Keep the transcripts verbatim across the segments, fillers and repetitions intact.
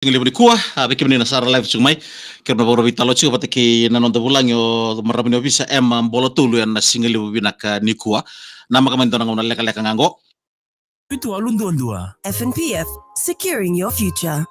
Siga levu nikua, a, vei kemuni na sara live tiko mai, keirau na vakarau veitalanoa tiko vata kei na noda vulagi o marama ni ovisa Emma Bolatolu ena siga levu vinaka nikua. Namaka mai dua na gauna lekaleka ga qo. Vitu walu dua dua. F N P F, securing your future.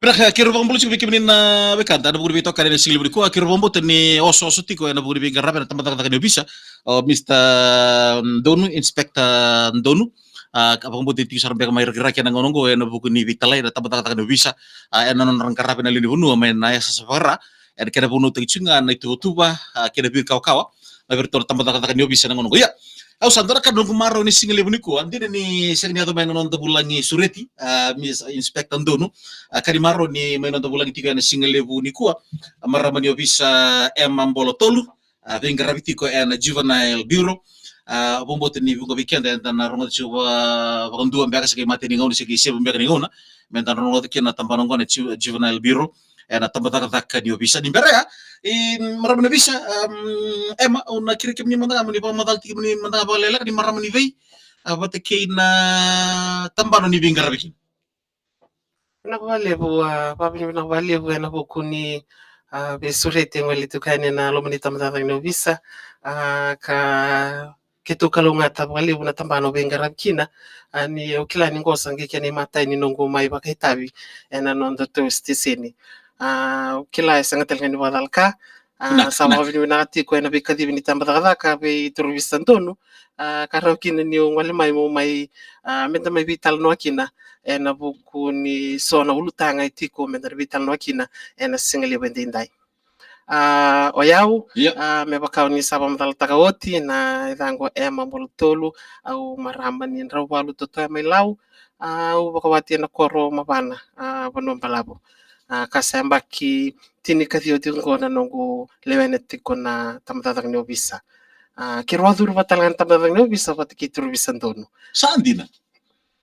Vinaka, keirau vakabula tiko vei kemuni na wekada ena vuku ni veitokani ena siga levu nikua, keirau vakabauta ni osooso tiko ena vuku ni veiqaravi ena tabacakacaka ni ovisa o Mister Donu, Inspector Donu. A, ka vakabauta tiko sara beka mai Rakiraki ena gauna oqo ena vuku ni veitalai ena tabacakacaka ni ovisa, a, ena nodra qaravi na lewe ni vanua mai na yasayasa vakaRa, ena kena vunautaki tiko ga na ituvatuva, a, kei na veikawakawa, na vei iratou na tabacakacaka ni ovisa ena gauna oqo. Ia, au sa dua na ka noqu marau ena siga levu nikua, dina ni sega ni yaco mai na noda vulagi sureti, a, Miss Inspector Donu, a, ka ni marau ni mai noda vulagi tiko ena siga levu nikua, a, marama ni ovisa Emma Bolatolu, a, veiqaravi tiko ena Juvenile Bureau. A, vakabauta ni vuqa vei keda eda na rogoca tiko va-, vakadua beka se qai matai ni gauna se qai sevu beka ni gauna meda na rogoca kina na tabana oqo na Ju-, Juvenile Bureau ena tabacakacaka ni ovisa. Ni bera ya, i marama ni ovisa, um, Emma, au na kerei kemuni mada ga mo ni vakamacala tiko kemuni mada ga vakalekaleka ni marama ni vei, a, vata kei na tabana ni veiqaravi kina. Vinaka vakalevu, a, vakavinavinaka vakalevu ena vuku ni, a, veisureti e gole tiko yani ena loma ni tabacakacaka ni ovisa, a, ka keitou kalougata vakalevu na tabana au veiqaravi kina, a, ni au kila ni qo sa qai kena imatai ni noqu mai vakaitavi ena nodatou siteseni. A, au kila e sega tale ga ni vakacalaka, a, sa vakavinavinaka tiko ena veikacivi ni tabacakacaka vei Turaga Donu, a, ka rawa kina niu gole mai mo mai, a, meda mai veitalanoa kina ena vuku ni so na ulutaga e tiko meda na veitalanoa kina ena siga levu edaidai. A, o yau, ia, a, me vaka o ni sa vakamacalataka oti, na yacaqu o Emma Bolatolu, au marama ni Drauvalu, Totoya mai Lau, a, au vakawati ena koro Mavana, a, Vanuabalavu. A, ka sa yabaki tinikaciwa tiko qo na noqu lewena tiko na tabacakacaka ni ovisa. A, keirau a curu vata tale ga na tabacakacaka ni ovisa vata kei Turaga Donu. Sa dina.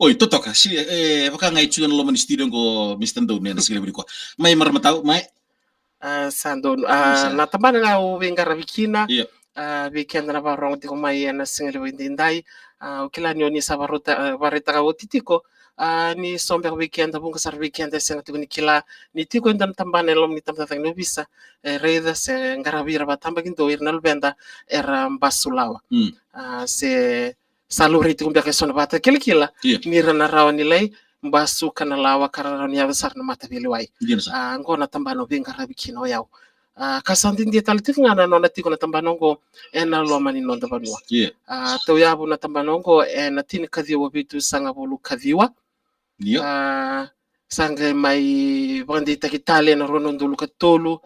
Oi, totoka, si, e, vaka ga e tu ena loma ni studio qo, Mister Donu, ena siga levu nikua. Mai marama tau, mai. A, sa donu. A, sa. Na tabana ga au veiqaravi kina. Ia. A, vei keda na vakarogo tiko mai ena siga levu edaidai. A, au kila ni o ni sa vakarota-, a, vakaraitaka oti tiko. A, ni so beka vei keda, vuqa sara vei keda e sega tiko ni kila ni tiko e dua na tabana e loma ni tabacakacaka ni ovisa e raica se qaravi ira vakatabakidua o ira na luveda era basu lawa. Mm. A, se sa laurai tiko beka e so na vakatakilakila, ia, ni ra na rawa ni lai basuka na lawa ka ra rawa ni yaco sara na mataveilewai. Dina sara. A, qo na tabana au veiqaravi kina o yau. A, ka sa didia tale tiko ga na nona tiko na tabana oqo ena loma ni noda vanua. Ia. A, tauyavu na tabana oqo ena tinikaciwa vitusagavulu kaciwa. Ia. A, sa qai mai vakadeitaki tale ena rua na udolu ka tolu.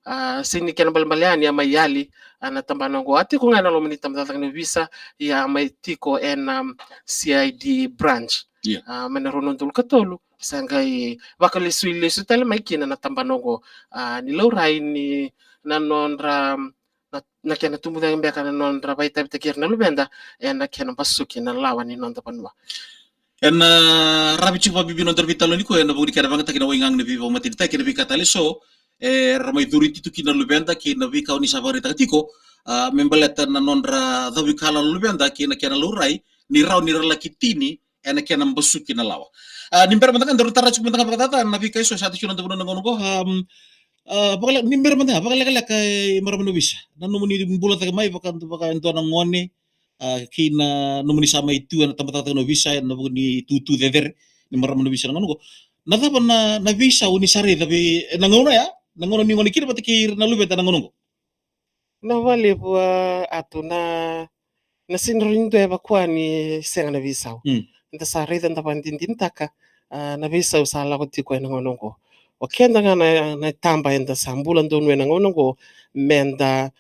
A, sega ni kena balebale yani a mai yali, a, na tabana oqo. A tiko ga ena loma ni tabacakacaka ni ovisa, ia a mai tiko ena, um, C I D branch. Ia. A, mai na rua na udolu ka tolu, sa qai vakalesui lesu tale mai kina na tabana oqo. A, ni laurai ni na nodra, na, na kena tubu cake beka na nodra vakaitavitaki ira na luveda ena kena basuki na lawa ni noda vanua. Ena, a, ravi tiko vakabibi na noda veitalanoa nikua ena vuku ni kena vakayagataki na waigaga ni veivakamatenitaki kei na veika tale eso, e, ra mai curu tiko kina na luveda kei na veika o ni sa vakaraitaka tiko, a, me baleta na nodra cavuikalawa na luveda kei na kena laurai ni rawa ni ra laki tini ena kena basuki na lawa. A, ni bera mada ga daru tara tiko mada ga vakacaca na veika eso sa tiko na noda vanua na gauna oqo, um, a, vakale-, ni bera mada ga vakalekaleka, e, marama ni ovisa, na nomuni bula cake mai vaka, vaka e dua na gone, a, kei na nomuni sa mai tu ena tabacakacaka ni ovisa ena vuku ni tutu cecere ni marama ni ovisa na gauna oqo. Na cava na, na veisau ni sa raica vei, ena gauna ya, na gauna ni gone kina vata kei ira na luveda na gauna oqo? Na vakalevu, a, Atu, na, na sega ni rawa ni dua e vakua ni sega na veisau. Mm. Eda sa raica, da vakadinadinataka, a, na veisau sa lako tiko ena gauna oqo. O keda ga na, na itaba eda sa bula donu ena gauna oqo, meda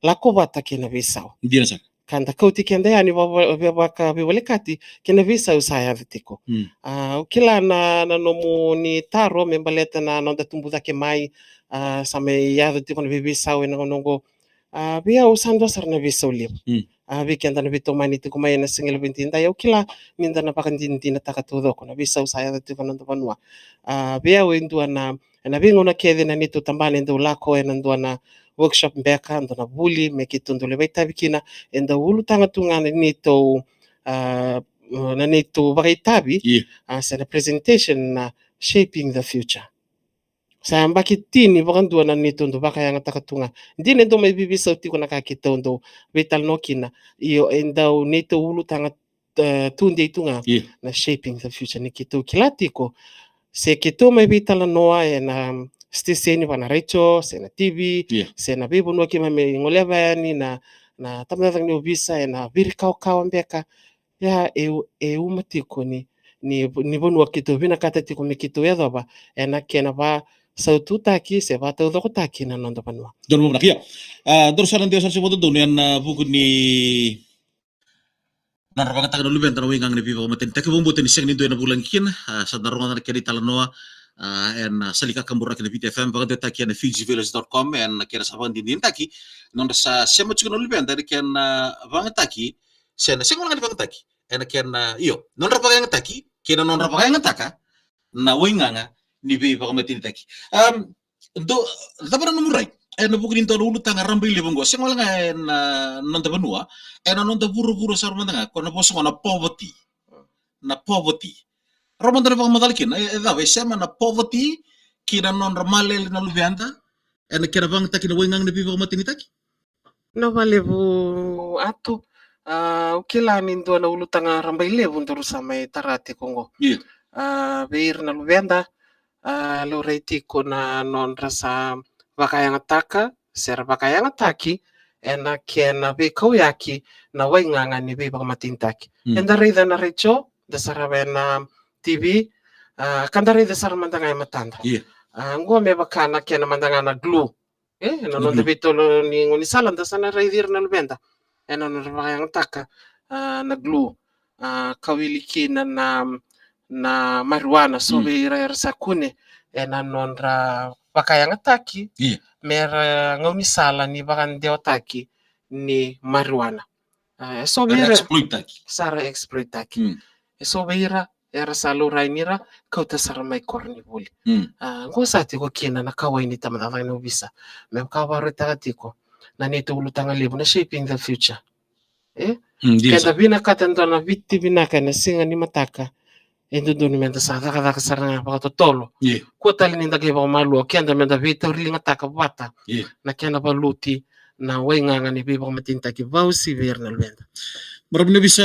lako vata kei na veisau. Dina sara. Ka da kauti keda yani va-, va-, va-, vakaveiwalekati kei na veisau sa yaco tiko. Mm. A, au kila na, na nomuni taro me baleta na noda tubu cake mai, a, sa mai yaco tiko na veiveisau ena gauna oqo. A, vei au sa dua sara na veisau levu. Mm. A, vei keda na veitomani tiko mai ena siga levu edaidai, au kila ni da na vakadinadinataka taucoko na veisau sa yaco tiko ena noda vanua. A, vei au e dua na, ena veigauna kece na neitou tabana e dau lako ena dua na workshop beka, dua na vuli me keitou dau lai vakaitavi kina, e dau ulutaga tu ga na neitou, a, na neitou vakaitavi, ia, a, se na presentation na Shaping the Future. Sa yabaki tini vakadua na neitou dau vakayagataka tu ga. Dina e dau mai veiveisau tiko na ka keitou dau veitalanoa kina. Io, e dau neitou ulutaga, e, tudei tu ga. Io. Na Shaping the Future ni keitou kila tiko se keitou mai veitalanoa ena siteseni vaka na retio, se na T V, io, se na veivanua keimami mai goleva yani, na, na tabacakacaka ni ovisa, ena veirikawakawa beka. Ia, e, e uma tiko ni, ni, ni vanua keitou vinakata tiko me keitou yacova ena kena vasaututaki se vataucokotaki na noda vanua. Donu vinaka, ia. A, daru sa na dewa sara tiko vakadodonu ena, a, vuku ni nodra vakayagataka na luveda na waigaga ni veivakamatenitaki. Vakabauta ni sega ni dua ena vulagi kina. A, sa da rogoca na kena italanoa, a, ena, a, sala ni kakaburaki na Viti F M, vakadewataki ena Fiji Village dot com, ena kena sa vakadinadinataki. Nodra sa sema tiko na luveda ena kena, a, vakayagataki, se na, sega walega ni vakayagataki, ena kena, io, nodra vakayagataki kei na nodra vakayagataka na waigaga ni veivakamatenitaki. Am, do, cava na nomu rai ena vuku ni dua na ulutaga rabailevu oqo, sega walega ena noda vanua, ena noda vuravura sara mada ga, ko na vosa qo na poverty. Na poverty. Rawa mada na vakamacala kina, e, e cava, e sema na poverty kei na nodra malele na luveda ena kena vakayagataki na waigaga ni veivakamatenitaki? Vinaka vakalevu Atu. A, au kila ni dua na ulutaga rabailevu daru sa mai tara tiko oqo. Io. A, vei ira na luveda, a, laurai tiko na nodra sa vakayagataka se ra vakayagataki ena kena veikauyaki na waigaga ni veivakamatenitaki. Mm. Eda raica na retio, da sarava ena T V, a, ka da raica sara mada ga e matada. Io. A, oqo me vaka na kena mada ga na glue. E, na noda veitolo ni gaunisala, da sa na raici ira na luveda ena nodra vakayagataka, a, na glue, a, ka wili kina na, na marijuana, so vei ira era sa kune ena nodra vakayagataki, io, mera gaunisala ni vakadewataki ni marijuana. A, e so vei ira sa ra exploit-taki. Mm. E so vei ira era sa laurai ni ra kauta sara mai koronivuli. Mm. A, oqo sa tiko kina na kauwai ni tabacakacaka ni ovisa. Me vaka vakaraitaka tiko na neitou ulutaga levu na Shaping the Future. E? Mm, dina sara. Keda vinakata e dua na Viti vinaka ena siga ni mataka, e dodonu meda sa cakacaka sara ga vakatotolo. Io. Kua tale ni da qai vakamalua, o keda meda veitauriligataka vata. Io. Na kena valuti na waigaga ni veivakamatenitaki, vakauasivi vei ira na luveda. Marama ni ovisa,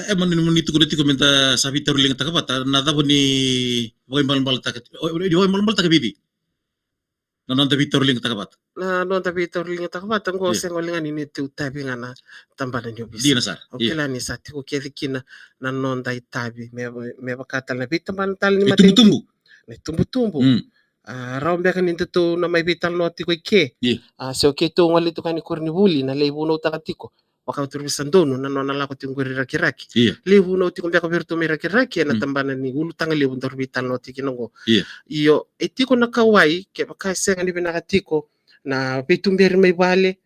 e mani, ni tukuna tiko meda sa veitauriligataka vata, na cava ni vakaibalebaletaka, o, ni vakaibalebaletaka vei cei na noda veitauriligataka vata? Na noda veitauriligataka vata oqo, io, sega walega ni neitou itavi ga na tabana ni ovisa. Dina sara. Au kila ni sa tiko kece kina na noda itavi me, me vaka tale na veitabana tale ni matanitu. Na itubutubu. Mm. A, rawa beka ni datou na mai veitalanoa tiko i ke. Io. A, se o keitou gole tiko yani koronivuli, na lai vunautaka tiko, vaka o Turaga sa donu na nona lako tiko qori i Rakiraki. Io. Lai vunau tiko beka vei iratou mai Rakiraki ena tabana ni ulutaga levu daru veitalanoa tiko kina oqo. Io. Io, e tiko na kauwai, kevaka e sega ni vinaka tiko na veituberi mai vale,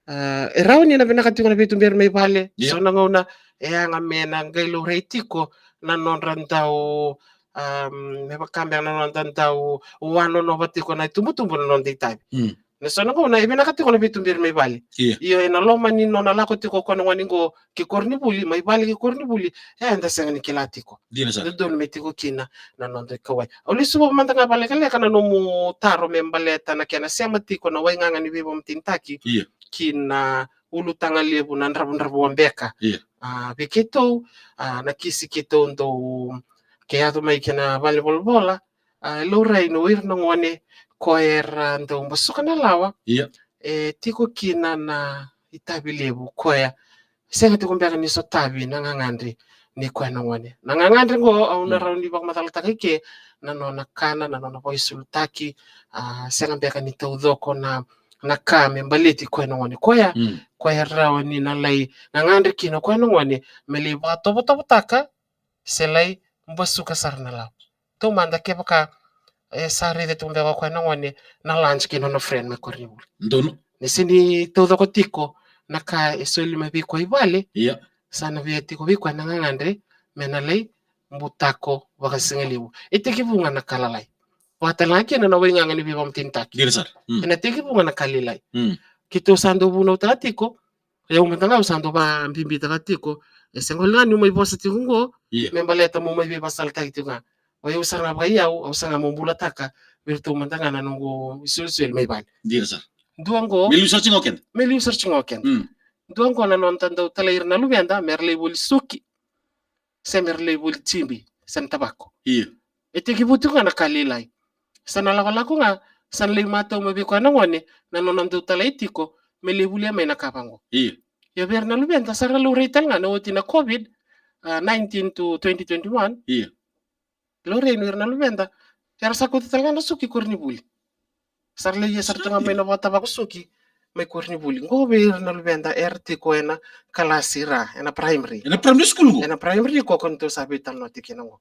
a, e rawa ni na vinaka tiko na veituberi mai vale. Io. So na gauna e yaga me na qai laurai tiko na nodra dau, am, me vaka beka na nodra dau wanonova tiko na itubutubu na noda itavi. Mm. Na so na gauna e vinaka tiko na veituberi mai vale. Io. Io, ena loma ni nona lako tiko o koya na gone qo ki koronivuli, mai vale ki koronivuli, e, eda sega ni kila tiko. Dina sara. Dodonu me tiko kina na noda ikauwai. Au lesu vou mada ga vakalekaleka na nomu taro me baleta na kena sema tiko na waigaga ni veivakamatenitaki, io, ki na ulutaga levu na dravudravua beka. Io. A, vei keitou, a, na kisi keitou dau, ke yaco mai kina valenivolavola, a, laurai ni o ira na gone ko era dau basuka na lawa. Io. E tiko kina na itavi levu koya sega tiko beka ni sotavi na gagadre ni koya na gone. Na gagadre qo au na, mm, rawa ni vakamacalataka i ke na nona kana, na nona vakaisulutaki, a, sega beka ni taucoko na, na ka me baleti koya na gone. Koya, mm, koya rawa ni na lai gagadre kina koya na gone me lai vakatovotovotaka se lai basuka sara na lawa. Taumada kevaka e sa raica tu beka o koya na gone na lunch kei nona friend mai koronivuli. Donu. Ni sega ni taucoko tiko na ka e soli mai vei koya i vale. Io. Sa na via tiko vei koya na gagadre me na lai butako vakasigalevu. E tekivu ga na ka lalai. Vakatalega kina na waigaga ni veivakamatenitaki. Dina sara. Mm. E na tekivu ga na ka lalai. Mm. Keitou sa dau vunautaka tiko, o yau mada ga au sa dau vakabibitaka tiko, e sega walega niu mai vosa tiko qo, io, me baleta meu mai veivakasalataki tiko ga. O yau sara ga vakaiyau, au saga meu bulataka vei iratou mada ga na noqu isolisoli mai vale. Dina sara. Dua qo. Me liu sara tiko ga o keda. Me liu sara tiko ga o keda. Mm. Dua qo na noda dau talai ira na luveda me ra lai voli suki se me ra lai voli jibi se na tavako. Io. E tekivu tiko ga na ka lailai. Sa na lakolako ga, sa na lai matau mai vei koya na gone na nona dau talai tiko me lai volia mai na ka vaqo. Io. Ia vei ira na luveda sa ra laurai tale ga na oti na COVID, ah, nineteen to twenty twenty-one. Io. Laurai ni ira na luveda era sa kauta tale ga na suki koronivuli. Sa ra lai ia sara tu ga mai na vakatavako suki mai koronivuli. Qo vei ira na luveda era tiko ena kalasi ra, ena primary. Ena primary school qo? Ena primary qo, ko ni tou sa veitalanoa tiko kina qo.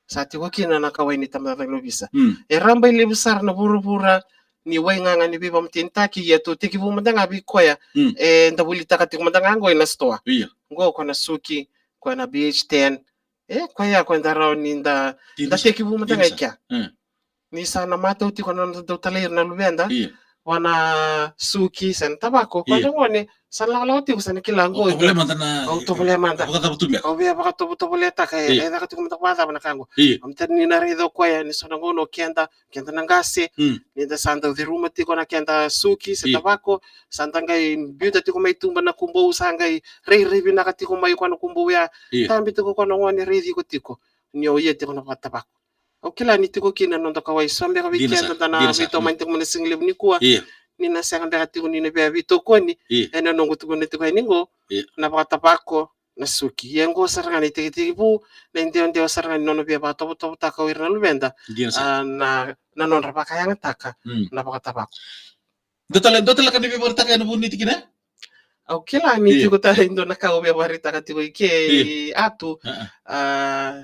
Sa tiko kina na kauwai ni tabacakacaka ni ovisa. Mm. E rabailevu sara na vuravura ni waigaga ni veivakamatenitaki, ia tou tekivu mada ga vei koya. Mm. E da volitaka tiko mada ga qo ena sitoa. Io. Qo ko na suki, ko na B H ten. E, koya ko da rawa ni da, da tekivu mada ga i kea. Mm. Ni sa na matau tiko na noda dau talai ira na luveda. Io. Vua na suki se na tavako, ko da gone sa na lakolako tiko, sa na kila qo. Au tovolea mada na, au tovolea mada. Vakatovotovo beka. Au via vakatovotovoleataka, e, io, e caka tiko mada vakacava na ka qo. Io. Au matata ni na raica o koya ni so na gauna o keda, keda na qase, mm, ni da sa dau ceruma tiko na keda suki se, io, tavako, sa da qai biuta tiko mai tuba na kubou, sa qai rairai vinaka tiko mai ko na kubou ya. Io. Tabe tiko ko na gone, raici iko tiko ni o ia tiko na vakatavako. Au kila ni tiko kina na noda kauwai, so beka vei keda da na veitomani tiko mai na sigalevu nikua. Io. Ni na sega beka tiko ni na via veitokoni. Io. Ena noqu tukuna tiko yani qo, io, na vakatavako, na suki. Ia qo sara ga na itekitekivu, na idewadewa sara ga ni nona via vakatovotovotaka o ira na luveda, dina sara, ah, na, na nodra vakayagataka, mm, na vakatavako. Dua tale, dua tale ka ni via vakaraitaka ena vuku ni tikina? Au kila ni, io, tiko tale e dua na ka au via vakaraitaka tiko i ke, io, i Atu. Ah, ah. Ah,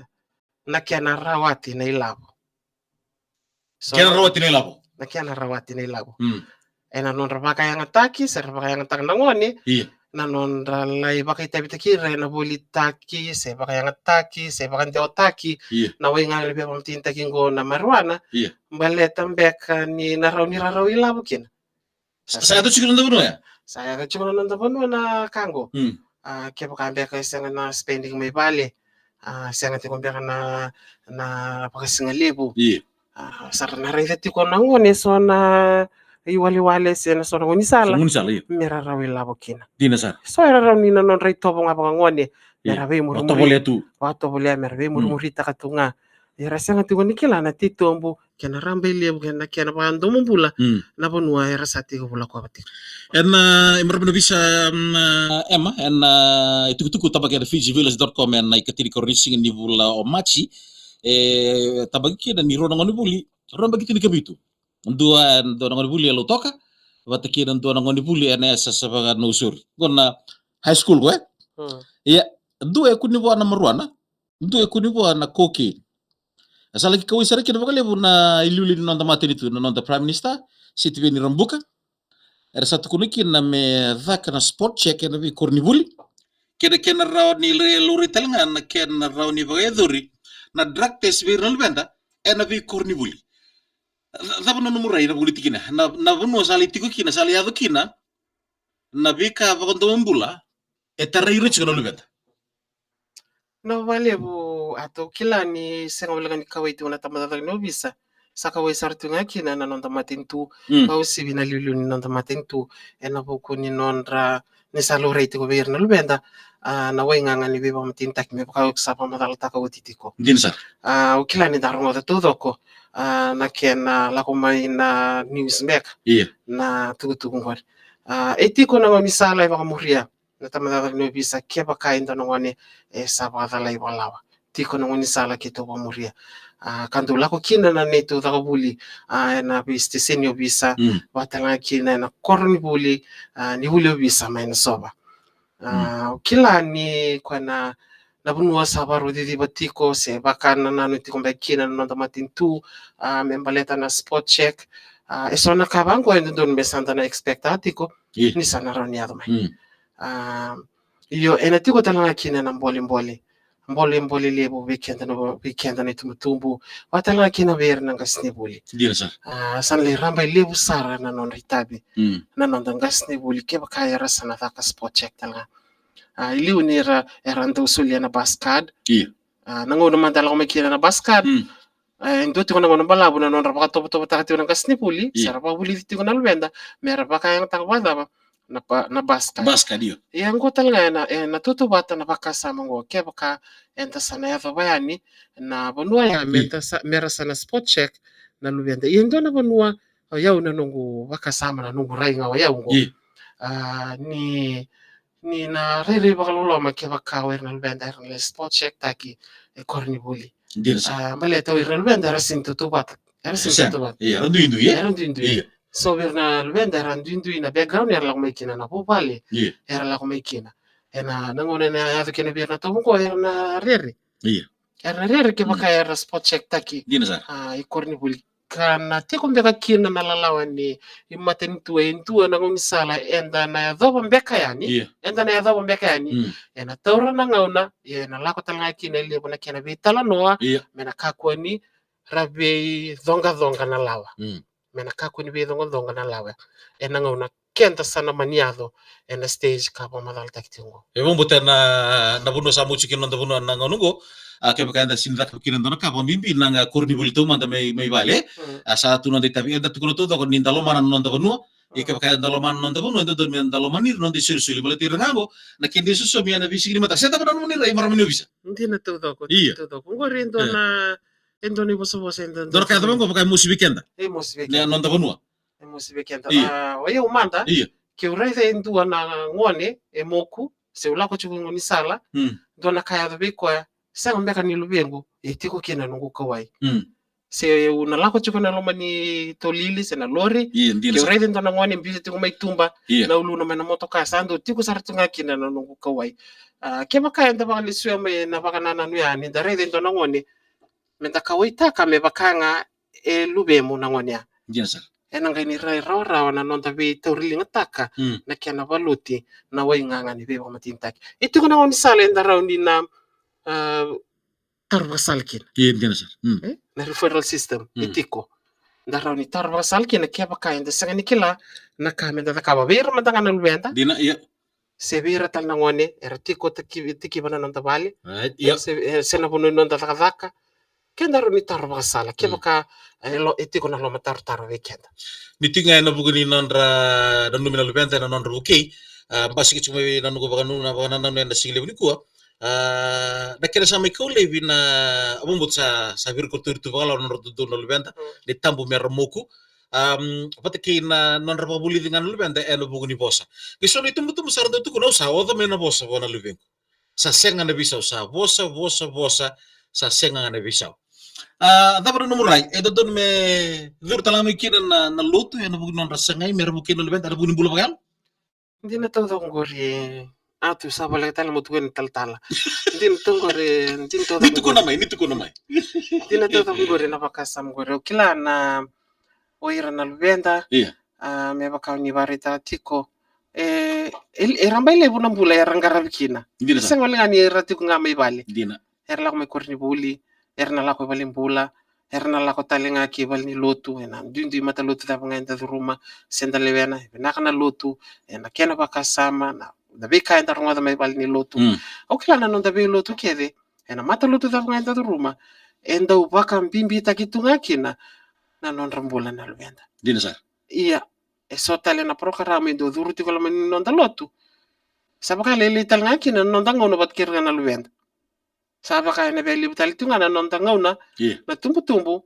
na kena rawati na ilavo. So, kena rawati na ilavo. Na kena rawati na ilavo. Mm. Ena nodra vakayagataki, se ra vakayagataka na gone. Io. Na nodra lai vakaitavitaki ira ena volitaki, se vakayagataki, se vakadewataki. Io. Na waigaga ni veivakamatenitaki qo na marijuana. Io. Baleta beka ni na rawa ni ra rau ilavo kina. Sa, sa yaco tiko na noda vanua ya? Sa yaco tiko na noda vanua na ka qo. Mm. Ah, kevaka beka e sega na spending mai vale, ah, sega tiko beka na, na vakasigalevu. Io. Ah, sa ra na raica tiko na gone so na iwalewale se na so na gaunisala. So na gaunisala, io. Me ra rau ilavo kina. Dina sara. So era rawa ni na nodra itovo ga vakagone me, io, ra veimurimuri. Vakatovolea tu. Vakatovolea me ra veimurimuritaka tu ga. Era sega tiko ni kila na titobu kei na rabailevu kei na kena vakadomobula, mm, na vanua era sa tiko volakova tiko. Ena, e marama ni ovisa, mm, Emma, ena, ah, itukutuku tabaki ena Fiji Village dot com ena ikatinikarua ni siga ni vula o Maji. E tabaki kina ni rua na gonevuli, rua baki tinikavitu. Dua, dua na gonevuli e Lautoka, vata kina dua na gonevuli ena yasayasa vaka Nausori. Qo na high school qo, e? Mm. Ia, dua e kune vua na marijuana, dua e kune vua na cocaine. E sa laki kauwai sara kina vakalevu na iliuliu ni noda matanitu, na noda Prime Minister, Sitiveni Rabuka. Era sa tukuna kina me caka na spot check ena veikoronivuli. Kei na kena rawa ni lai laurai tale ga na kena rawa ni vakayacori na drug test vei ira na luveda ena veikoronivuli. Ca-, cava na nomu rai ena vuku ni tikina? Na, na vanua sa lai tiko kina, sa lai yaco kina na veika vakadomobula e tarai ira tiko na luveda. Na vakalevu, Atu, au kila ni sega walega ni kauwai tiko na tabacakacaka ni ovisa, sa kauwai sara tu ga kina na noda matanitu, mm, ka uasivi na iliuliu ni noda matanitu ena vuku ni nodra, ni sa laurai tiko vei ira na luveda, ah, na waigaga ni veivakamatenitaki me vaka au sa vakamacalataka oti tiko. Dina sara. Ah, au kila ni da rogoca taucoko, ah, na kena lako mai na news beka, io, na tukutuku qori. Ah, e tiko na gaunisala e vakamuria na tabacakacaka ni ovisa kevaka e dua na gone e sa vakacalai vakalawa. Tiko na gaunisala keitou vakamuria. Ah, ka dau lako kina na neitou cakavuli, ah, ena veisiteseni ovisa, mm, vata ga kina ena koronivuli, ah, ni vuli ovisa mai Nasova. Ah, mm, au kila ni koya na, na vanua sa vakarau ciciva tiko se vakanananu tiko beka kina na noda matanitu, ah, me baleta na spot check. Ah, e so na ka vaqo e dodonu me sa da na expect-taka tiko, io, ni sa na rawa ni yaco mai. Mm. Ah, io, ena tiko tale ga kina na bolebole. Bolebole levu vei keda na, vei keda na itubutubu, vata tale ga kina vei ira na qasenivuli. Dina sara. Ah, sa na lai rabailevu sara na nodra itavi, mm, na noda qasenivuli kevaka era sa na caka spot check tale ga. Ah, i liu ni ra, era dau solia na bus card. Io. Ah, na gauna mada lako mai kina na bus card, mm, E dua tiko na gauna balavu na nodra vakatovotovotaka tiko na qasenivuli, ia, se ra vakavulici tiko na luveda me ra vakayagataka vakacava na ba-, na basket. Basket, io. Ia oqo tale ga ena, ena tautauvata na vakasama oqo, kevaka eda sa na yacova yani na vanua ya, me, io, da sa, me ra sa na spot check na luveda. Ia e dua na vanua, o yau na noqu vakasama, na noqu rai ga o yau oqo. Io. A, ni, ni na rairai vakaloloma kevaka o ira na luveda era na lai spot check taki e koronivuli. Dina sara. A, baleta o ira na luveda era sega ni tautauvata. Era sega ni tautauvata. Ia, era duidui, e? Era duidui. Ia. So o ira na luveda era duidui na background era lako mai kina, na vuvale, ia, era lako mai kina. Ena, na gauna ena yaco kina vei ira na tauva oqo, era na rere. Ia. Era na rere kevaka, mm, era spot check taki. Dina sara. A, i koronivuli. Ka na tiko beka kina na lalawa ni, i matanitu e dua na gaunisala eda na yacova beka yani. Ia. Eda na yacova beka yani. Mm. Ena taura na gauna, ia ena lako tale ga kina e levu na kena veitalanoa, ia, me na kakua ni ra veicoqacoqa na lawa. Mm. Me na kakua ni veicoqacoqa na lawa ena gauna keda sa na mani yaco ena stage ka vakamacalataki tiko oqo. E vakabauta na, na vanua sa moce kina na noda vanua na gauna oqo, a, kevaka eda sega ni cakava kina e dua na ka, vakabibi na koronivuli taumada mai, mai vale. Mm. A, sa tu na noda itavi, eda tukuna taucoko ni da lomana na noda vanua. Ia, mm, kevaka eda lomana na noda vanua, e dodonu me da lomani ira na noda isolisoli, baleta ira ga oqo na keda isosomi ena veisiga ni mataka. Se cava na nomuni rai, marama ni ovisa? Dina taucoko, ia, dina taucoko. Oqori e dua, e, na, e dua na ivosavosa, e dua, dua na ka e cava oqo, vaka e mosi vei keda. E mosi vei keda. Na noda vanua. E mosi vei keda. Ia. A, o yau mada, ia, keu raica e dua na gone e moku, se u lako tiko e gaunisala, mm, dua na ka e yaco vei koya, sega beka ni luvequ, e tiko kina noqu kauwai. Mm. Se u na lako tiko na loma ni tolili se na lori, ia, dina sara, keu raica e dua na gone biuta tiko mai tuba, ia, na uluna mai na motoka, sa dau tiko sara tu ga kina na noqu kauwai. A, kevaka eda vakalesuya mai na vakanananu ya, ni da raica e dua na gone, me da kauwaitaka me vaka ga e luvemu na gone ya. Dina sara. Ena qai ni rai rawarawa na noda veitauriligataka, mm, na kena valuti na waigaga ni veivakamatenitaki. E tiko na gaunisala eda rawa ni na, a, taro vakasala kina. Ia, dina sara. Mm. E? Na referral system, e, mm, tiko. Da rawa ni taro vakasala kina kevaka eda sega ni kila na ka me da cakava vei ira mada ga na luveda. Dina, ia. Se vei ira tale na gone era tiko taki-, tikiva na noda vale. Right, ia. Se, e, se na vanua ni noda cakacaka. Keda rawa ni taro vakasala, mm, kevaka e lo-, e tiko na lomatarotaro vei keda. Ni tiko ga ena vuku ni nodra nanumi na luveda ena nodra vukei, a, basika tiko mai na noqu vakanananu, na vakanananu ena siga levu nikua. A, na kena sa mai kau laivi na, a, vakabauta sa, sa virikotori tu vakalawa na nodra dodonu na luveda, mm, ni tabu me ra moku. Am, vata kei na nodra vakavulici ga na luveda ena vuku ni vosa. Ke so na itubutubu sa ra dau tukuna, au sa oca mai na vosa vua na luvequ. Sa sega na veisau, sa vosa, vosa, vosa, sa sega ga na veisau. A, cava na nomu rai, e dodonu me curu tale ga mai kina na, na lotu ena vuku ni nodra sagai me ra vukei na luveda ena vuku ni bula vakayalo? Dina taucoko qori. A, tu sa voleka tale mo tukuna na talatala. Dina taucoko qori, dina taucoko qori. Ni tukuna mai, ni tukuna mai. Dina taucoko qori na vakasama qori. Au kila na o ira na luveda. Ia. A, me vaka ni vakaraitaka tiko. E, e, e rabailevu na bula era qaravi kina. Dina sara. Sega wale ga ni era tiko ga mai vale. Dina. Era lako mai koronivuli, era na lako i valenibula, era na lako tale ga ki valenilotu, ena duidui matalotu cava ga eda curuma, se da lewena, e vinaka na lotu, ena kena vakasama, na, na veika eda rogoca mai valenilotu. Mm. Au kila na noda veilotu kece, ena matalotu cava ga eda curuma, e dau vakabibitaki tu ga kina na nodra bula na luveda. Dina sara. Ia, e so tale na parokaramu e dau curu tiko loma ni noda lotu. Sa vakalailai tale ga kina na noda gauna vata kei ira ga na luveda. Sa vaka ena via levu tale tu ga na noda gauna, ia, na tubutubu,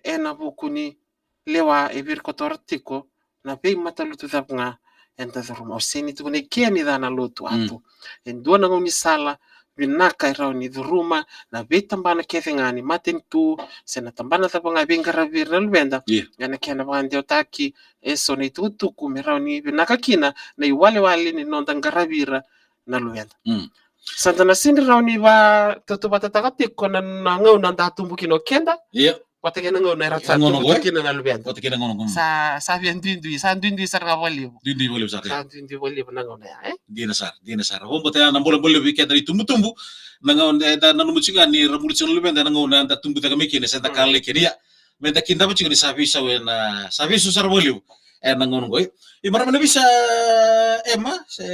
ena vuku ni lewa e virikotora tiko na veimatalotu cava ga eda curuma. Au sega ni tukuna e kea ni ca na lotu, mm, a tu. E dua na gaunisala vinaka e rawa ni curuma na veitabana kece ga ni matanitu, se na tabana cava ga e veiqaravi ira na luveda. Ia. Ena kena vakadewataki e so na itukutuku me rawa ni vinaka kina na iwalewale ni noda qaravi ira na luveda. Mm. Sa da na sega ni rawa ni vakatautauvatataka tiko na, na gauna da tubu kina o keda. Ia. Vata kei na gauna era sa tubu kina na luveda. Vata kei na gauna, mm. Sa, sa via duidui, sa duidui sara ga vakalevu. Duidui vakalevu sara. Sa duidui vakalevu na gauna ya, e? Dina sara, dina sara. Vakabauta ya na bolebole vei keda na itubutubu. Na gauna eda nanuma tiko ga ni ra bula tiko na luveda, na gauna eda tubu cake mai kina, se da, mm, kala kina, ia. Me da kidava tiko ni sa veisau ena, sa veisau sara vakalevu ena gauna oqo. Ia marama ni ovisa, Emma, se,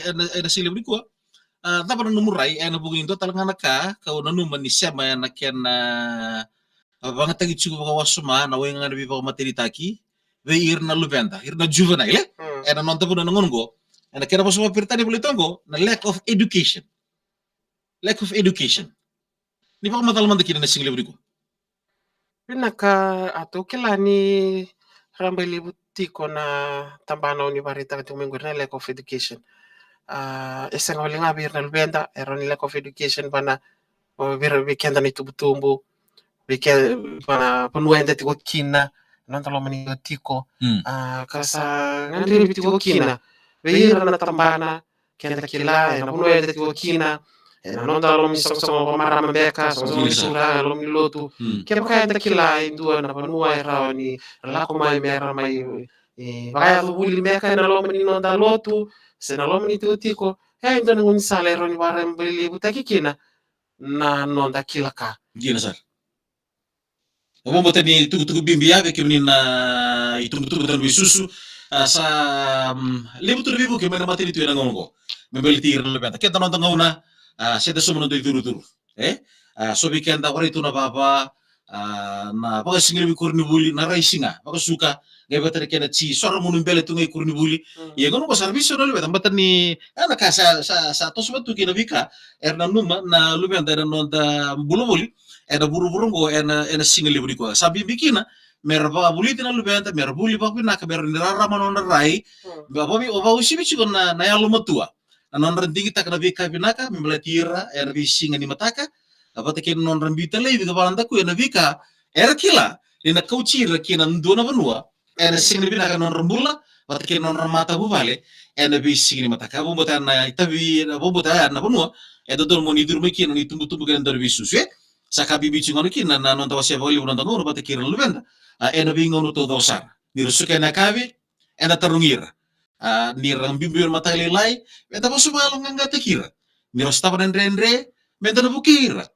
ena, ena siga levu nikua. A, cava na nomu rai ena vuku ni dua tale ga na ka kau nanuma ni sema ena kena, a vagataki tiko vakawasoma na waigaga ni veivakamatenitaki vei ira na luveda, ira na juvenile, e? Mm. Ena noda vanua na gauna oqo. Ena kena vosa vakaperitania volai tu oqo na lack of education. Lack of education. Ni vakamacala mada kina na siga levu nikua. Vinaka, a tou kila ni rabailevu tiko na tabana o ni vakaraitaka tiko mai qori na lack of education. A, e sega wale ga vei ira na luveda, e rawa ni lack of education vana, o, vei ira, vei keda na itubutubu, vei ke-, vana vanua eda tiko kina, na noda loma ni tiko. Mm. A, ka sa gadrevi tiko kina vei ira na tabana, keda kila, ena vanua eda tiko kina, ena noda loma ni soqosoqo vakamarama beka, soqosoqo ni, yes, sir, turaga, loma ni lotu. Mm. Kevaka eda kila e dua na vanua e rawa ni ra lako mai me ra mai, e, vakayaco vuli beka ena loma ni noda lotu se na loma ni tikotiko, e dua na gaunisala e rawa ni vakarabailevutaki kina na noda kila ka. Dina sara. Au vakabauta ni tukutuku bibi ya vei kemuni na itubutubu, dau ni veisusu. A, sa, mm, levu tu na veivuke mai na matanitu ena gauna oqo me baleti ira na luveda. Keda noda gauna, a, se da sauma na noda icurucuru, e? A, so vei keda vakaraitu na vava, a, na vakasigalevu i koronivuli, na rai siga vakasuka, qai vata na kena ji soramuni bele tu ga i koronivuli. Mm. Ia gauna oqo sa ra veisau na luveda, baleta ni, a, na ka sa, sa, sa toso vata tu kei na veika era nanuma na luveda ena noda bula voli ena vuravura oqo ena, ena siga levu nikua. Sa bibi kina me ra vakavulici na luveda, me ra vuli vakavinaka, me ra ni rarama na nodra rai. Mm. Me vaka-, vakauasivi tiko na, na yalomatua, na nodra digitaka na veika vinaka me baleti ira ena veisiga ni mataka, a, vata kei na nodra biuta laivi ka vakadakuya na veika era kila ni na kauti ira ki na dua na vanua ena siga ni vinaka na nodra bula, vata kei na nodra matavuvale ena veisiga ni mataka. Au vakabauta na itavi, au vakabauta ya na vanua e dodonu mo ni curu mai kina ni tubutubu kei na dau ni veisusu, e? Sa ka bibi tiko ga kina na noda wasea vakalevu na noda gauna vata kei ira na luveda, a, ena veigauna taucoko sara. Ni ra suka ena yakavi, eda tarogi ira. A, ni ra biubiu ena mataka lailai, meda vakasuka vakayaloqaqataki ira. Ni ra sotava na dredre, meda na vukei ira.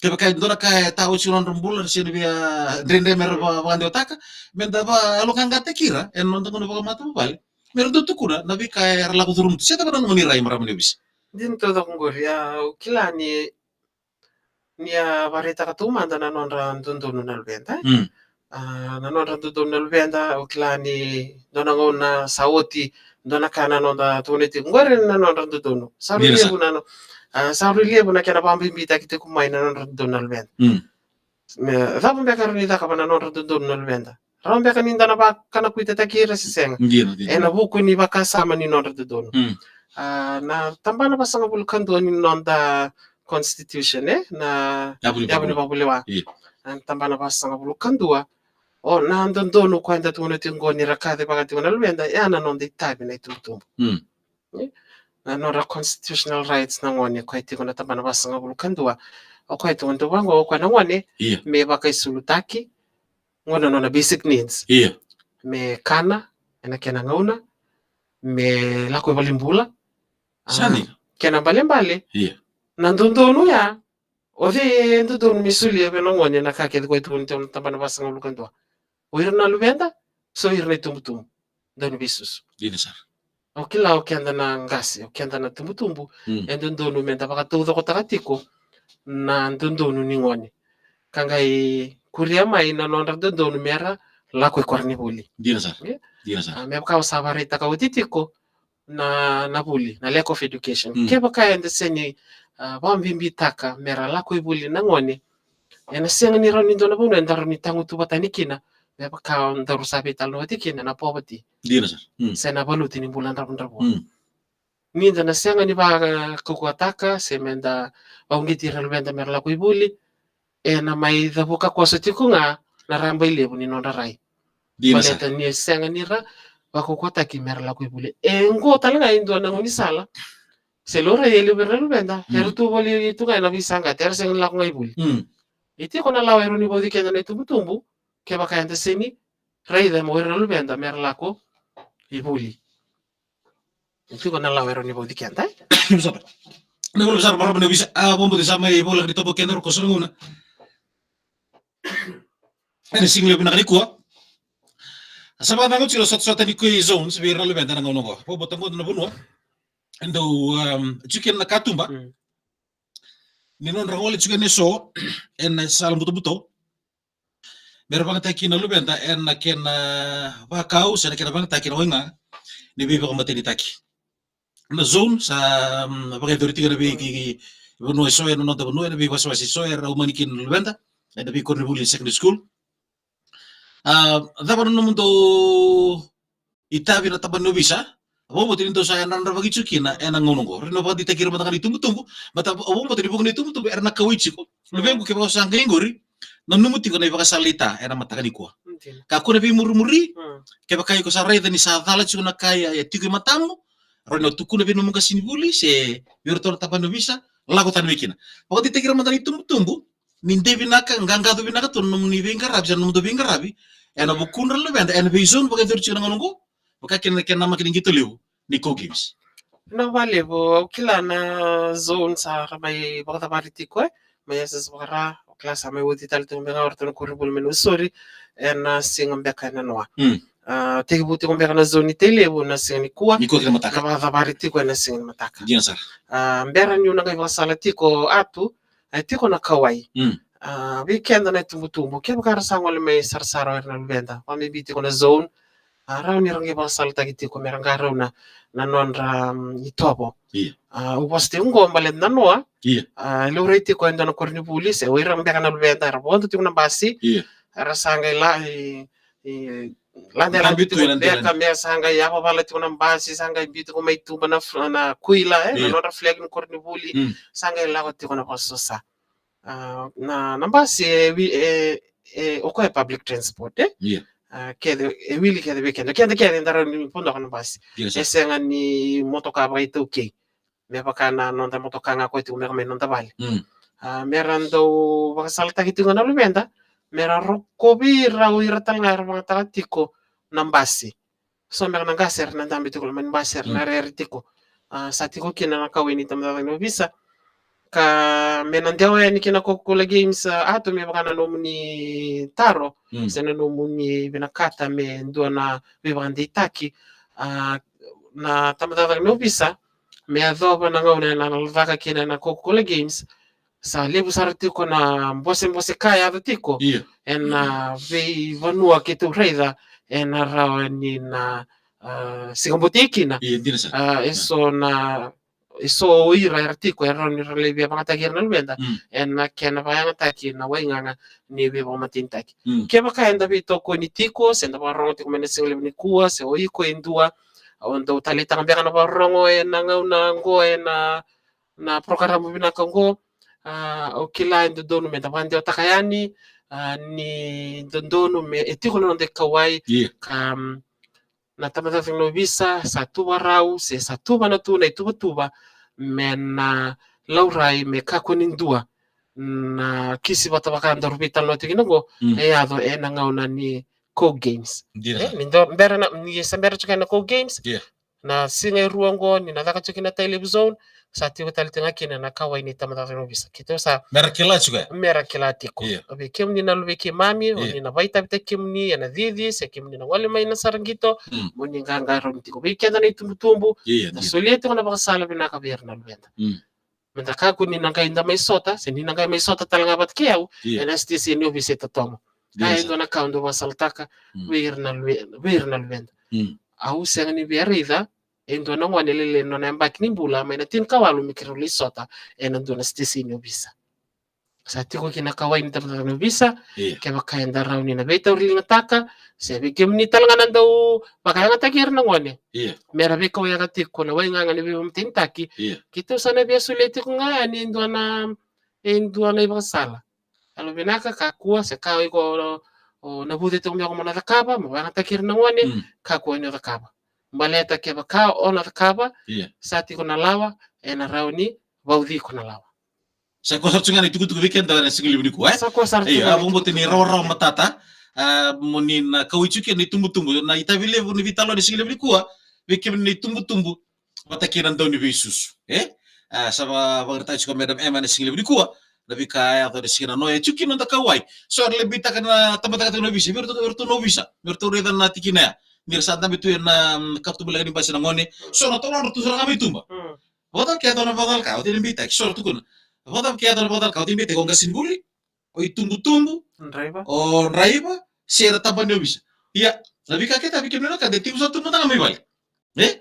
Kevaka e dua na ka e tawa oti ena nodra bula, se na via dredre me ra va-, vakadewataka, meda vakayaloqaqataki ira ena noda gauna vakamatavuvale, me ra dau tukuna na veika era lako curuma tu. Se cava na nomuni rai, marama ni ovisa? Dina taucoko qori, au kila ni ni a vakaraitaka taumada na nodra dodonu na luveda, e? Mm. A, na nodra dodonu na luveda, au kila ni dua na gauna sa oti, dua na ka na noda tukuna tiko qori na nodra dodonu. Sa rui levu na no-, a, sa rui levu na kena vakabibitaki tiko mai na nodra dodonu na luveda. Mm. Me cava beka rawa ni cakava na nodra dodonu na luveda? Rawa beka ni da na vakanakuitataki ira se sega? Dina, dina. Ena vuku ni vakasama ni nodra dodonu. Mm. A, na tabana vasagavulu ka dua ni noda constitution, e? Na yavu ni, yavu ni vakavulewa. Vakavulewa. Io. Na tabana vasagavulu ka dua. O, na dodonu koya eda tukuna tiko qo ni ra kacivaka tiko na luveda, e a na noda itavi na itubutubu. Mm. E? Na nodra constitutional rights na gone, koya tiko na tabana vasagavulu ka dua. O koya tiko na, vaqo, o koya na gone, io, me vakaisulutaki, qo na nona basic needs. Io. Me kana ena kena gauna, me lako i valenibula. A, sa dina. Kena ibalebale, io, na dodonu ya, o cei e dodonu me solia vei na gone na ka kece, koya tukuna tiko na tabana vasagavulu ka dua? O ira na luveda, se o ira na itubutubu, dau ni veisusu? Dina sara. Au kila o keda na qase, o keda na itubutubu, mm, e dodonu meda vakataucokotaka tiko na dodonu ni gone, ka qai kuria mai na nodra dodonu me ra lako i koronivuli. Dina sara. E? Dina sara. A, me vaka au sa vakaraitaka oti tiko, na, na vuli, na lack of education. Mm. Kevaka eda sega ni, a, vakabibitaka me ra lako i vuli na gone, ena sega ni rawa ni dua na vanua eda rawa ni tagutuvatani kina, me vaka daru sa veitalanoa oti kina, na poverty. Dina sara. Mm. Se na valuti ni bula dravudravua. Mm. Ni da na sega ni vakaukauwataka se meda vakauqeti ira na luveda me ra lako i vuli, ena mai cavuka koso tiko ga na rabailevu ni nodra rai. Dina sara. Baleta ni sega ni ra vakaukauwataki me ra lako i vuli. E qo tale ga e dua na gaunisala. Se laurai e levu vei ira na luveda, mm, era tu voli tu ga ena veisaqati, era sega ni lako ga i vuli. Mm. E tiko na lawa e rawa ni vauci keda na itubutubu, kevaka eda sega ni raica mai o ira na luveda me ra lako i vuli. E tiko na lawa e rawa ni vauci keda, e? Sa, na vula sa, marama ni ovisa, a, vakabauta sa mai voleka ni tovo keda ro koso na gauna. Ena siga levu vinaka nikua, sa vakacagau tiko na sotasota ni koi zones vei ira na luveda na gauna oqo. Vakabauta qo na vanua e dau, um, tiko kina na katuba. Mm. Ni nodra gole tiko kina eso ena sala butobuto. me ra vakayagataki na luveda ena kena vakau se na kena vakayagataki na waigaga ni veivakamatenitaki. Na zone sa, mm, vakayacori tiko ena veivanua eso ena noda vanua, ena veivakasewase eso era umani kina na luveda ena veikoronivuli ni secondary school. A, cava na nomudou itavi na tabana ni ovisa? Au vakabauta ni dou sa yadravaki tiko kina ena gauna oqo. Rairai vakadeitaki ira mada ga na itubutubu, baleta au vakabauta ni vuqa na itubutubu era na kauwai tiko. Luvequ, kevaka o sa qai qori, nanuma tiko na ivakasala ni ta ena mataka nikua. Kakua na veimurimuri. Kevaka iko sa raica ni sa cala tiko na ka e tiko e matamu, rawa ni o tukuna vei nomu qasenivuli se vei iratou na tabana ni ovisa, lako tani mai kina. Vakadeitaki ira mada na itubutubu, ni dei vinaka, qaqaco vinaka tu na nomuni veiqaravi se na nomudou veiqaravi ena vukudra na luveda ena veizone vakayacori tiko na gauna oqo, vaka kina na kena namaki ni qito levu ni Kou Games. Na vakalevu, au kila na zone sa ra mai vakacavari tiko, e, mai S S vakara, au kila sa mai oti tale tiko beka o ratou na koronivuli mai Nausori ena siga beka e nanoa. A, tekivu tiko beka na zone ni Tailevu na siga nikua. Nikua kina mataka. Na vakacavari tiko ena siga ni mataka. Dina sara. A, bera niu na qai vakasala tiko, Atu, e tiko na kauwai. A, vei keda na itubutubu, kevaka ra sa gole mai sarasara o ira na luveda, vakabibi tiko na zone, a, rawa ni ra qai vakasalataki tiko me ra qarauna na nodra, mm, itovo. A, au vosa tiko oqo baleta na noa. A, laurai tiko e dua na koronivuli se o ira beka na luveda era vodo tiko na basi. Era sa qai la, e, e, lade, lade tiko beka me sa qai yavavala tiko na basi, sa qai biu tiko mai tuba na fl-, na kuila, e, na nodra flag ni koronivuli. Sa qai lako tiko na vakasosa. A, na, na basi e wi-, e, e, o koya e public transport, e? A, kece, e wili kece vei keda. Keda kece eda rawa ni vodoka na basi. E sega ni motoka vakaitaukei. Me vaka na noda motoka ga koya tiko beka mai noda vale. A, me ra dau vakasalataki tiko na luveda me ra rokovi ira o ira tale ga era vakayagataka tiko na basi. So beka na qase era na dabe tiko loma ni basi era na rere tiko. A, sa tiko kina na kauwai ni tabacakacaka ni ovisa. Ka me na dewa yani kina Coca-Cola Games, a, Atu, me vaka na nomuni taro se na nomuni vinakata me dua na veivakadeitaki. A, na tabacakacaka ni ovisa me yacova na gauna ena lacaka kina na Coca-Cola Games, sa levu sara tiko na bosebose ka e yaco tiko ena veivanua keitou raica ena rawa ni na, a, sikabotei kina. A, eso na, eso o ira era tiko e rawa ni ra lai via vakayagataki ira na luveda ena kena vakayagataki na waigaga ni veivakamatenitaki. Kevaka eda veitokoni tiko se da vakarogo tiko mai na siga levu nikua, se o iko e dua o dau taleitaka beka na vakarogo ena gauna oqo ena na parokaramu vinaka oqo, a, au kila e dodonu me da vakadewataka yani, a, ni dodonu me e tiko na noda ikauwai, ka, mm, na tabacakacaka ni ovisa sa tu vakarau se sa tu vana tu na ituvatuva me na laurai me kakua ni dua na kisi vata vaka daru veitalanoa tiko kina oqo e yaco ena gauna ni Kou Games. E, ni dua bera na, ni sa bera tiko na Kou Games. Na siga e rua oqo ni na caka tiko kina na Tailevu zone, sa tiko tale tiko ga kina na kauwai ni tabacakacaka ni ovisa. Keitou sa me ra kila tiko, e? Me ra kila tiko. Io. Vei kemuni na luvei keimami, io, o ni na vakaitavitaki kemuni ena cici, se kemuni na gole mai na sara qito, mm, mo ni qaqarauni tiko. Vei keda na itubutubu, io, na, io, solia tiko na vakasala vinaka vei ira na luveda. Mm. Me da kakua ni na qai da mai sota, se ni na qai mai sota tale ga vata kei au, io, ena siteseni ni ovisa e Totomo. Io, sa. Ka e dua na ka au dau vakasalataka, mm, vei ira na luve-, vei ira na luveda. Mm. Au sega ni via raica e dua na gone lailai na nona yabaki ni bula mai na tinikawalu me keirau lai sota ena dua na siteseni ni ovisa. Sa tiko kina na kauwai ni tabacakacaka ni ovisa, io, kevaka eda rawa ni na veitauriligataka, se vei kemuni tale ga na dau vakayagataki ira na gone. Io. Me ra veikauyaka tiko na waigaga ni veivakamatenitaki. Io. Keitou sa na via solia tiko ga yani e dua na, e dua na ivakasala. Yalovinaka, kakua, se ka o iko o, o navuca tiko me o iko mo na cakava, mo vakayagataki ira na gone, mm, kakua ni o cakava. Baleta kevaka o na cakava, io, sa tiko na lawa, ena rawa ni vauci iko na lawa. Sa koya sara tu ga na itukutuku vei keda ena sigalevu nikua, e? Sa koya sara tu ga na itukutuku. Io, au vakabauta ni rawarawa matata, a, mo ni na kauwai tiko kina na itubutubu, na itavi levu ni veitalanoa ena sigalevu nikua, vei kemuni na itubutubu vata kei na dauniveisusu, e? A, sa va-, vakaraitaka tiko o Madam Emma ena sigalevu nikua na veika e yaco ena siga nanoa, e tiko kina na noda kauwai. So era lai beitaka na tabacakacaka ni ovisa, vei iratou, vei iratou na ovisa, vei iratou raica na tikina ya. Ni ra sa dabe tu ena, mm, katuba leqa ni basi na gone. So na tolodra tu sara ga mai tuba. Mm. Vakacava ke yaco na vakacalaka, o cei na beitaki? So ra tukuna. Vakacava ke yaco na vakacalaka, o cei na beitaki? O qasenivuli, o itubutubu, Draiva. O draiva, se na tabana ni ovisa. Ia, na veika kece a vei kemuni na wekada e tiko sara tu mada ga mai vale. E?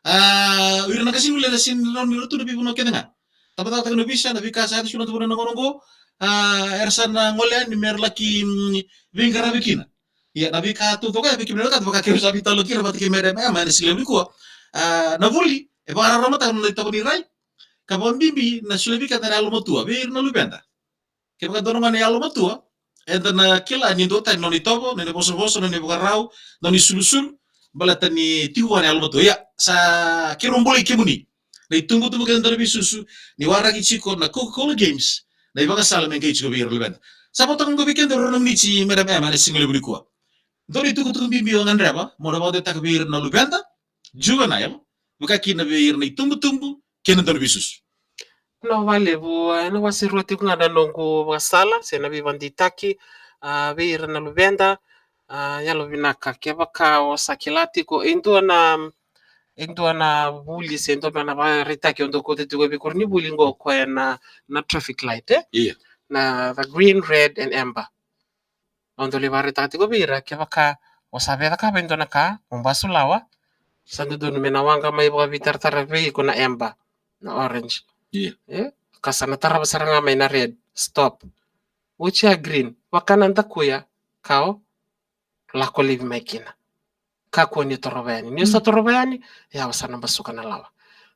A, o ira na qasenivuli era sega ni rawa ni ra tu na veivanua kece ga. Tabacakacaka ni ovisa, na veika sa yaco tiko na gauna oqo, a, era sa na gole yani me ra laki, mm, veiqaravi kina. Ia, na veika taucoko ya vei kemuni na wekada, vaka keirau sa veitalanoa kina vata kei Madam Emma ena siga levu nikua. A, na vuli, e vakararamataka na nona itovo ni rai, ka vakabibi na solia vei keda na yalomatua vei ira na luveda. Kevaka dua na gone yalomatua, eda na kila ni duatani na nona itovo, na nona ivosavosa, na nona ivakarau, na nona isulusulu, baleta ni tiko vua na yalomatua. Ia, sa keirau bolei kemuni na itubutubu kei na dau na veisusu ni waraki tiko na Coca-Cola Games, na ivakasala me qai tiko vei ira na luveda. Sa vo toka qo vei keda e rua na miniti, Madam Emma, ena siga levu nikua. Dua na itukutuku bibi o gadreva mo na vakadeitaka vei ira na luveda, juvenile, vaka kina vei ira na itubutubu kei na dau na veisusu. Vinaka vakalevu, ena wase rua tiko ga na noqu vakasala se na veivakadeitaki, a, vei ira na luveda, a, yalovinaka. Kevaka o sa kila tiko e dua na, e dua na vuli se dua na ivakaraitaki o dau kauta tiko vei koronivuli qo, o koya na, na traffic light, e? Ia. Na the green, red and amber. Au dau lai vakaraitaka tiko vei ira, kevaka o sa via cakava e dua na ka, o basu lawa, sa dodonu me na waqa mai vakaveitaratara vei iko na amber, na orange. Ia. E? Ka sa na tarava sara ga mai na red, stop. Oti ya green, vaka na dakuya, ka o lako laivi mai kina. Kakua ni torova yani. Ni o sa torova yani, ya o sa na basuka na lawa.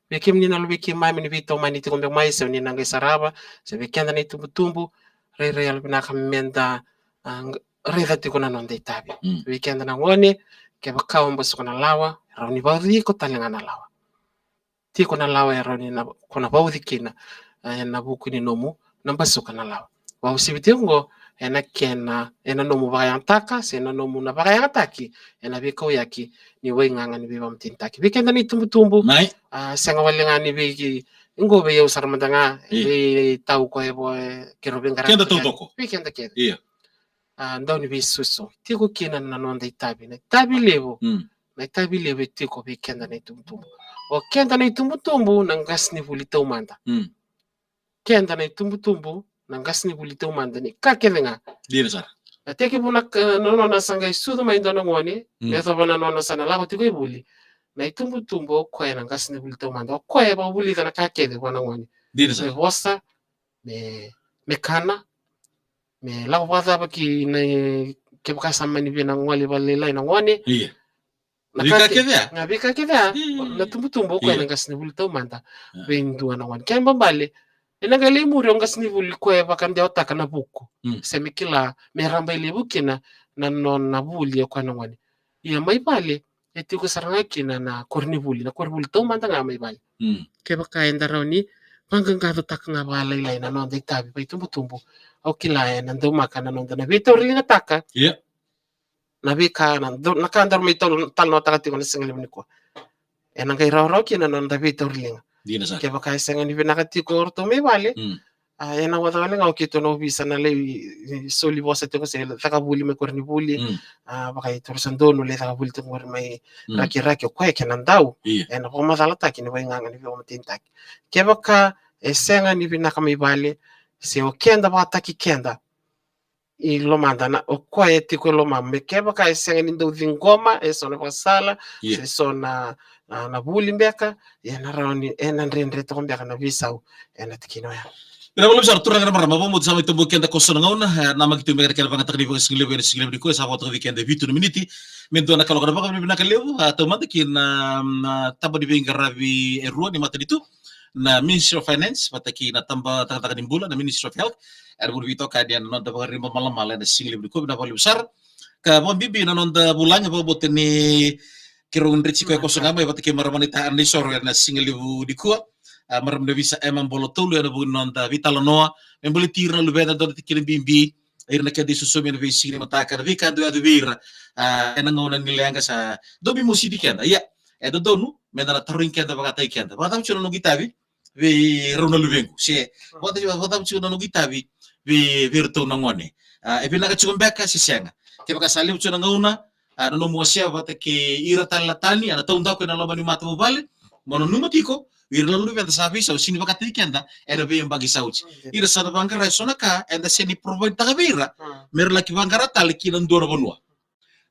Vei kemuni na luvei keimami ni veitomani tiko beka mai, se o ni na qai sarava, se vei keda na itubutubu, rairai yalovinaka meda, a, raica tiko na noda itavi. Mm. Vei keda na gone, kevaka o basuka na lawa, rawa ni vauci iko tale ga na lawa. Tiko na lawa e rawa ni na, ko na vauci kina, e, ena vuku ni nomu na basuka na lawa. Vakauasivi tiko qo, ena kena, ena nomu vakayagataka se na nomu na vakayagataki ena veikauyaki ni waigaga ni veivakamatenitaki. Vei keda na itubutubu, a, sega wale ga ni vei, qo vei au sara mada ga, e, vei tau ko e vo, e, keirau veiqaravi keda taucoko. Vei keda kece. Ia. A, dau ni veisusu. Tiko kina na noda itavi, na itavi levu. Mm. Na itavi levu e tiko vei keda na itubutubu. O keda na itubutubu na qasenivuli taumada. Mm. Keda na itubutubu na qasenivuli taumada ni ka kece ga. Dina sara. Na tekivu na ka, na nona sa qai sucu mai dua na gone, mm, me yacova na nona sa na lako tiko i vuli. Na itubutubu o koya na qasenivuli taumada. O koya e vakavulica na ka kece vua na gone. Dina sara. Me vosa, me, me kana, me lako vakacava ki na, kevaka sa mani via na gole vakalailai na gone. Ia. Na veika kece ya? Na veika kece ya. Ia, ia, ia. Na tubutubu o koya na qasenivuli taumada. Ia. Vei dua na gone. Kena ibalebale, ena qai lai muri o qasenivuli koya e vakadewataka na vuku. Mm. Se me kila, me rabailevu kina na nona vuli o koya na gone. Ia mai vale, e tiko sara ga kina na koronivuli, na koronivuli taumada ga mai vale. Mm. Kevaka eda rawa ni vaqaqacotaka ga vakalailai na noda itavi vakaitubutubu, au kila ena daumaka na noda na veitauriligataka. Ia. Na veika na, na ka daru mai talo-, talanoataka tiko na siga levu nikua. Ena qai rawarawa kina na noda veitauriliga. Dina sara. Kevaka e sega ni vinaka tiko o ratou mai vale. Mm. A, ena waca wale ga o keitou na ovisa na lai, e, soli vosa tiko se caka vuli mai koronivuli. Mm. A, vaka i Toru Sadonu lai caka vuli tiko qori mai, mm, Rakiraki, o koya kena dau. Ia. Ena vakamacalataki ni waigaga ni veivakamatenitaki. Kevaka e sega ni vinaka mai vale, se o keda vakataki keda i lomada na, o koya e tiko e lomamu, me kevaka e sega ni dau ciqoma eso na vakasala, ia, se so na, a, na vuli beka, ia na rawa ni, ena dredre toka beka na veisau ena tikina oya. Ena vakalevu sara turaga na marama, vakabauta sa mai tobo keda ko so na gauna, e, namaki tu beka na kena vakayagataka ni vakasigalevu ena siga levu nikua, sa vo toka vei keda e vitu na miniti me dua na kaloko. Na vakavinavinaka levu, a, taumada ki na, na tabana ni veiqaravi e rua ni matanitu, na Ministry of Finance vata kei na tabacakacaka ni bula, na Ministry of Health, era vuli veitokani ena noda vakariba malamala ena siga levu nikua, vinaka vakalevu sara. Ka vakabibi na noda vulagi, vakabauta ni keirau dreti koya ko so ga mai vata kei marama naita, a, na isoro ena siga levu nikua. A, marama ni ovisa Emma Bolotolu ena vuku ni noda veitalanoa me baleti ira na luveda, dua na tikina bibi, ira na keda isosomi ena veisiga ni mataka, na veika dau yaco vei ira, a, ena gauna ni leqa sa dau veimositi keda. Ia, e dodonu meda na tarogi keda vakataki keda, vakacava tiko na noqu itavi vei rau na luvequ, se vakacava, vakacava tiko na noqu itavi vei, vei iratou na gone. A, e vinaka tiko beka se sega? Kevaka sa levu tiko na gauna, a, na nomu wasea vata kei ira tale na tani, a, na taudaku ena loma ni matavuvale, mo nanuma tiko Vei ira na luveda sa veisau, sega ni vakataki keda ena veiyabaki sa oti. Ira sa na vaqara eso na ka eda sega ni provide taka vei ira, mm, me ra laki vaqara tale ki na dua na vanua.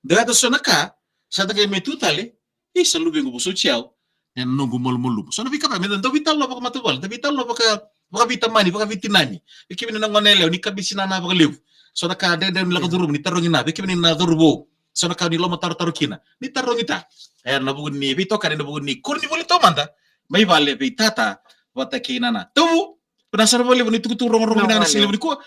Dau yaco eso na ka, sa da qai mai tu tale, isa, luvequ, vosoti au ena noqu malumalumu. So na veika me da dau veitalanoa vakamatavuvale, da veitalanoa vaka, vakaveitamani, vakaveitinani. Vei kemuni na gone yalewa, ni kabisi na, na vakalevu. So na ka dredre ni lako curuma, ni tarogi na, vei kemuni na cauravou. So na ka ni lomatarotaro kina, ni tarogi ta. E, na vuku ni veitokani, na vuku ni koronivuli taumada mai vale vei tata vata kei nana. Tauvu, vinaka sara vakalevu ni tukutuku rogorogo vinaka ena siga levu nikua.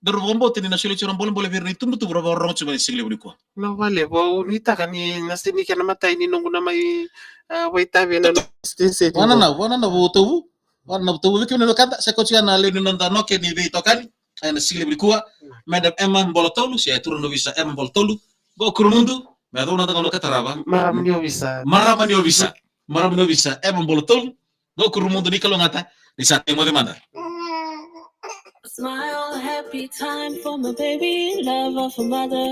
Daru vakabauta ni na solia tiko na bolebole vei ira na itubutubu ra vakarorogo tiko mai ena siga levu nikua. Vinaka vakalevu, au nuitaka ni na sega ni kena imatai ni noqu na mai, a, vakaitavi ena noqu station. Vakanananu, vakanananu Tauvu. Vakanananu Tauvu, vei kemuni na wekada, sa koya tiko na lewe ni noda noke ni veitokani ena siga levu nikua, Madam Emma Bolatolu, se turaga ni ovisa Emma Bolatolu, qo Kurumudu, me yacova na noda gauna ka tarava. Marama ni ovisa. Marama ni ovisa. Marama ni ovisa Emma Bolatolu, qo Kurumudu, ni kalougata ni sa tei moce mada. Smile, happy time for my baby, love of a mother.